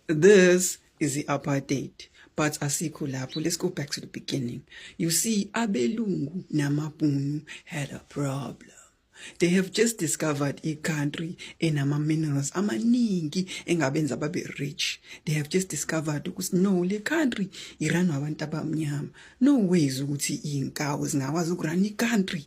This is the apartheid, but asikho lapho. Let's go back to the beginning. You see, abelungu namabhunu had a problem. They have just discovered i-country enama-minerals amaningi engabenza babe rich. They have just discovered ukuthi no, le country i-run-wa abantu abamnyama. No ways ukuthi iy'nkawu zingakwazi uku-run-a i-country.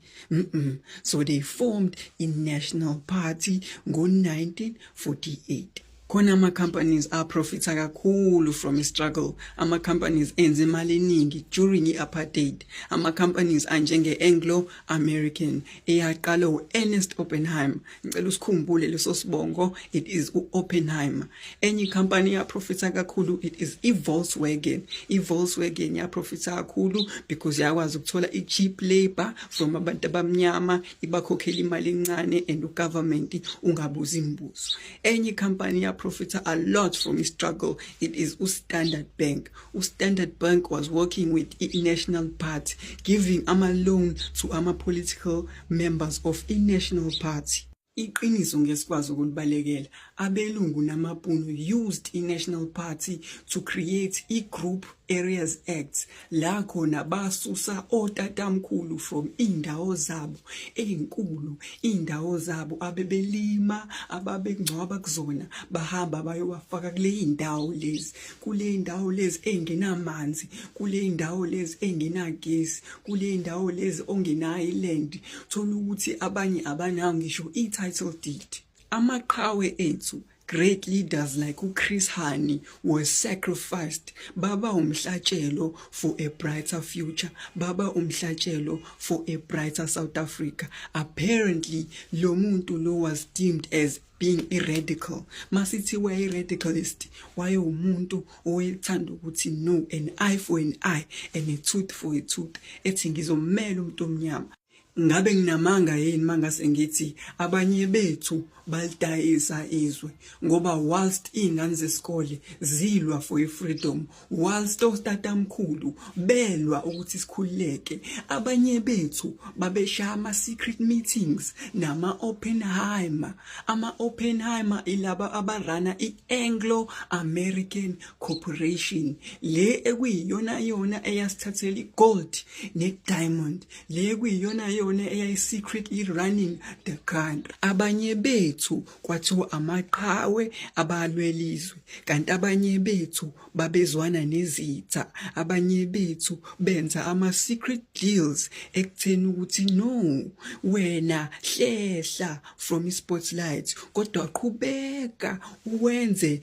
So they formed i-National Party ngo-1948. Khona ama-companies a-profit-a kakhulu from i-struggle. Ama-companies enze imali eningi during i-apartheid. Ama-companies anjenge-Anglo American, eyaqala u-Ernest Oppenheimer. Ngicela usikhumbule leso sibongo, it is u-Oppenheimer. Enye i-company ya-profit-a kakhulu, it is i-Volkswagen. I-Volkswagen ya-profit-a kakhulu because yakwazi ukuthola i-cheap labor from abantu abamnyama, ibakhokhela imali encane and u-government ungabuzi imibuzo. Enye i-company ya-profit-a a lot from i-struggle, it is u-Standard Bank. U-Standard Bank was working with i-National Party, giving ama-loan to ama-political members of i-National Party. Iqiniso ngesikwazi ukulibalekela, abelungu namabhunu used i-National Party to create i-Group Areas Act, la khona basusa otatamkhulu from indawo zabo ey'nkulu, iy'ndawo zabo abebelima, ababengcwaba kuzona, bahamba bayobafaka kule y'ndawo lezi, kule y'ndawo lezi ey'ngenamanzi, kule y'ndawo lezi ey'ngenagesi, kule y'ndawo lezi ongenayo i-land. Thola ukuthi abanye abanawo ngisho i-title deed. Amaqhawe ethu, great leaders like uChris Hani, were sacrificed, baba umhlatshelo for a brighter future, baba umhlatshelo for a brighter South Africa. Apparently lo muntu lo was deemed as being i-radical. Masithi waye-radicalist, wayewumuntu owethanda ukuthi no, an eye for an eye and a tooth for a tooth, ethi ngizomela umuntu omnyama. Ngabe nginamanga yini mangase ngithi abanye bethu balidayisa izwe? Ngoba whilst iy'ngane zesikole zilwa for i-freedom, whilst otatamkhulu belwa ukuthi sikhululeke, abanye bethu babeshaya ama-secret meetings nama-Oppenheimer. Ama-Oppenheimer ilaba aba-run-a i-Anglo American Corporation, le ekuyiyona yona eyasithathela i-gold ne-diamond, le ekuyiyona yona eyayi-secretly running the country. Abanye bethu kwathiwa amaqhawe abalwela izwe, kanti abanye bethu babezwana nezitha. Abanye bethu benza ama-secret deals ekutheni ukuthi no, wena hlehla from i-spotlight, kodwa qhubeka wenze.